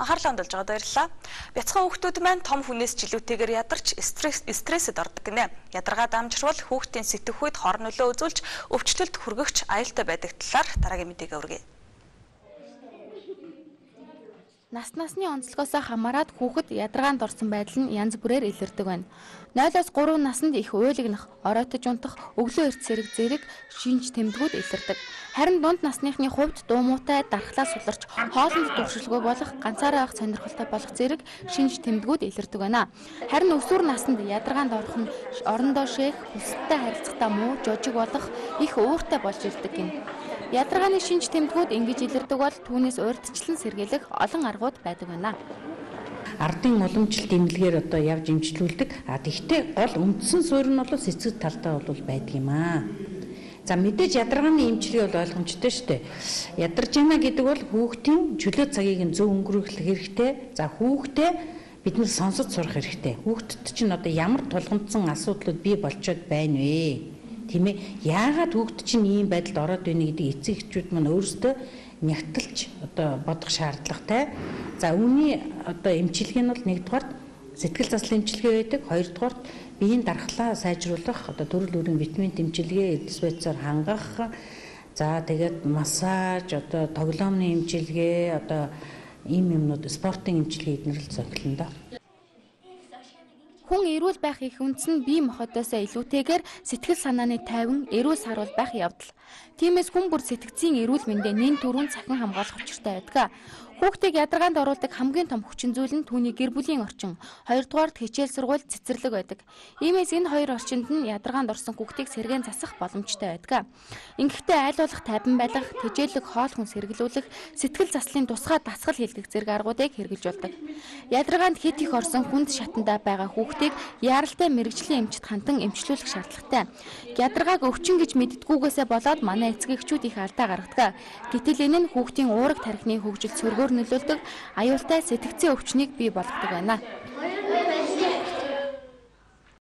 Анхаарлаа хандуулж байгаад баярлалаа. Бяцхан хүүхдүүд маань том хүнээс ч илүүтэйгээр ядарч стрессэд ордог гинэ. Ядаргаа дамжирвал хүүхдийн сэтгэхүйд хор нөлөө үзүүлж өвчлөлт хүргэгч аюултай байдаг талаар дараагийн мэдээгээ хүргэе. Нас насны онцлогоос хамаарат хүүхэд ядаргаанд орсон байдал нь янз бүрээр илэрдэг байна. 0-оос 3 наснд их уйлагнах, оройтож унтах, өглөө эрт сэрэг зэрэг шинж тэмдгүүд илэрдэг. Харин дунд насныхны хувьд дуу муутай, дархлаа суларч, хоолнд дуршилгүй болох, ганцаараа байх сонирхолтой болох зэрэг шинж тэмдгүүд илэрдэг байна. Харин өсвөр наснд ядаргаанд орох нь орондоо шээх, бусадтай харилцахдаа муу, жожиг болох, их ууртай болж ирдэг гэнэ. Ядаргааны шинж тэмдгүүд ингэж илэрдэг бол түүнээс урьдчилан сэргийлэх олон аргууд байдаг байна. Ардын уламжлалт эмнэлгээр одоо явж эмчлүүлдэг. А тэгвэл гол үндсэн суурь нь бол сэтгэл талдаа бол байдаг юм аа. За мэдээж ядаргааны эмчилгээ бол ойлгомжтой шүү дээ. Ядарч байна гэдэг бол хүүхдийн чөлөө цагийг нь зөв өнгөрөөх хэрэгтэй. За хүүхдээ бид нар сонсож сурах хэрэгтэй. Хүүхдэд чинь одоо ямар тулгамдсан асуудлууд бий болчоод байна вэ? Тийм ээ, яагаад хүүхд чинь ийм байдалд ороод байна гэдэг эцэг эхчүүд маань өөрсдөө нягтлж одоо бодох шаардлагатай. За үүний одоо эмчилгээ нь бол нэгдүгээр сэтгэл заслын эмчилгээ байдаг, хоёрдугаар биеийн дархлаа сайжруулах одоо төрөл бүрийн витамин эмчилгээ, эдис байцаар хангах, за тэгээд массаж, одоо тоглоомны эмчилгээ, одоо ийм юмнууд, спортын эмчилгээ эднэр л зохилно доо. Хүн эрүүл байх их үндэс нь бие махбодоосоо илүүтэйгээр сэтгэл санааны тайван, эрүүл саруул байх явдал. Тиймээс хүн бүр сэтгцийн эрүүл мэндээ нэн түрүүн цахин хамгаалах учиртай байдаг. Хүүхдийг ядаргаанд оруулдаг хамгийн том хүчин зүйл нь түүний гэр бүлийн орчин. Хоёрдугаарт хичээл сургууль, цэцэрлэг байдаг. Иймээс энэ хоёр орчинд нь ядаргаанд орсон хүүхдийг сэргээн засах боломжтой байдаг. Ингэхдээ аль болох тайван байлгах, тэжээлэг хоол хүнс хэрэглүүлэх, сэтгэл заслын тусгай дасгал хийлгэх зэрэг аргуудыг хэрэглэж болдог. Ядаргаанд хэд их орсон хүнд шатандаа байгаа хүүхдийг яаралтай мэргэжлийн эмчит хандан эмчлүүлэх шаардлагатай. Ядаргааг өвчин гэж мэддгүүгээсээ болоод манай эцэг эхчүүд их алдаа гаргадаг. Гэтэл энэ нь хүүхдийн уураг тархины хөгжилд сөргөөр нөлөөлдөг аюултай сэтгцийн өвчнийг бий болгодог байна.